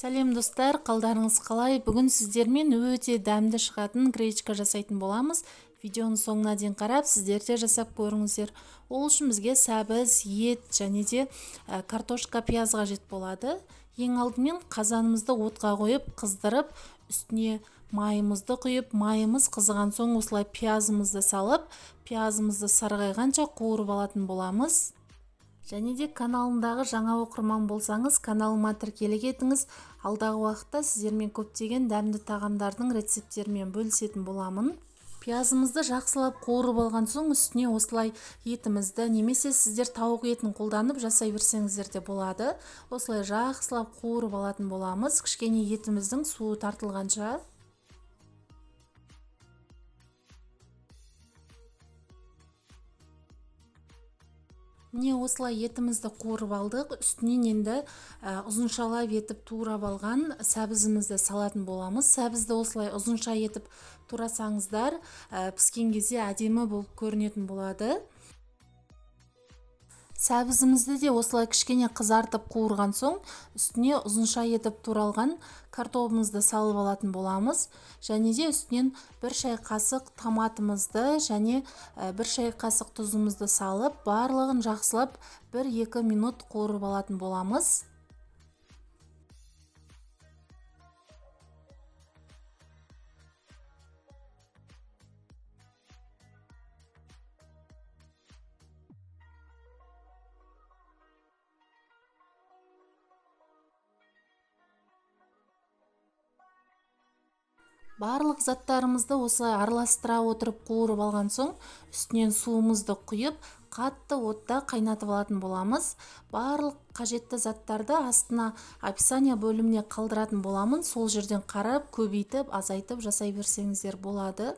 Сәлем достар, қалдарыңыз қалай? Бүгін сіздермен өте дәмді шығатын гречка жасайтын боламыз. Видеоның соңына дейін қарап, сіздер де жасап көріңіздер. Ол үшін бізге сәбіз, ет және де картошка, пияз қажет болады. Ең алдымен қазанымызды отқа қойып, қыздырып, үстіне майымызды құйып, майымыз қызыған соң осылай пиязымызды салып, пиязымызды сарғайғанша қуырып алатын боламыз. Және де каналымдағы жаңа оқырман болсаңыз, каналыма тіркеле кетіңіз. Алдағы уақытта сіздермен көптеген дәмді тағамдардың рецепттерімен бөлісетін боламын. Пиязымызды жақсылап қуырып алған соң үстіне осылай етімізді немесе сіздер тауық етін қолданып жасай берсеңіздер де болады. Осылай жақсылап қуырып алатын боламыз, кішкене етіміздің суы тартылғанша. Міне осылай етімізді қуырып алдық. Үстінен енді ұзыншалап етіп турап алған сәбізімізді салатын боламыз. Сәбізді осылай ұзынша етіп турасаңыздар, піскен кезде әдемі болып көрінетін болады. Сәбізімізді де осылай кішкене қызартып қуырған соң үстіне ұзынша етіп туралған картобымызды салып алатын боламыз. Және де үстінен 1 шай қасық томатымызды және 1 шай қасық тұзымызды салып, барлығын жақсылап 1-2 минут қуырып алатын боламыз. Барлық заттарымызды осылай араластыра отырып қуырып алған соң үстінен суымызды құйып, қатты отта қайнатып алатын боламыз. Барлық қажетті заттарды астына описание бөліміне қалдыратын боламын. Сол жерден қарап, көбейтіп, азайтып жасай берсеңіздер болады.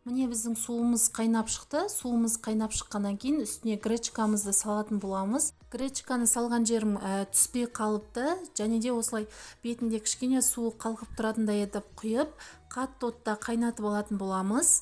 Міне біздің суымыз қайнап шықты. Суымыз қайнап шыққаннан кейін үстіне гречкамызды салатын боламыз. Гречканы салған жерім түспей қалыпты. Және де осылай бетінде кішкене суы қалқып тұратындай етіп құйып, қатты отта қайнатып алатын боламыз.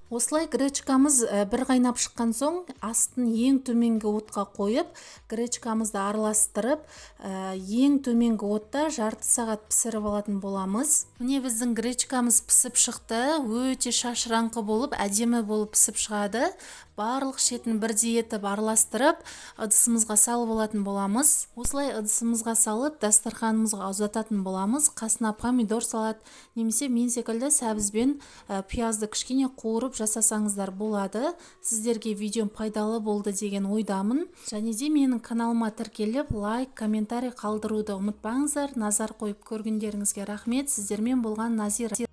Осылай гречкамыз бір қайнап шыққан соң астын ең төменгі отқа қойып, гречкамызды араластырып, ең төменгі отта жарты сағат пісіріп алатын боламыз. Міне біздің гречкамыз пісіп шықты. Өте шашыраңқы болып, әдемі болып пісіп шығады. Барлық шетін бірдей етіп араластырып, ыдысымызға салып алатын боламыз. Осылай ыдысымызға салып, дастарханымызға ұзататын боламыз. Қасына помидор салат немесе мен секілді сәбіз бен пиязды кішкене қуырып жасасаңыздар болады. Сіздерге видеом пайдалы болды деген ойдамын. Және де менің каналыма тіркеліп, лайк, комментарий қалдыруды ұмытпаңыздар. Назар қойып көргендеріңізге рахмет. Сіздермен болған Назира.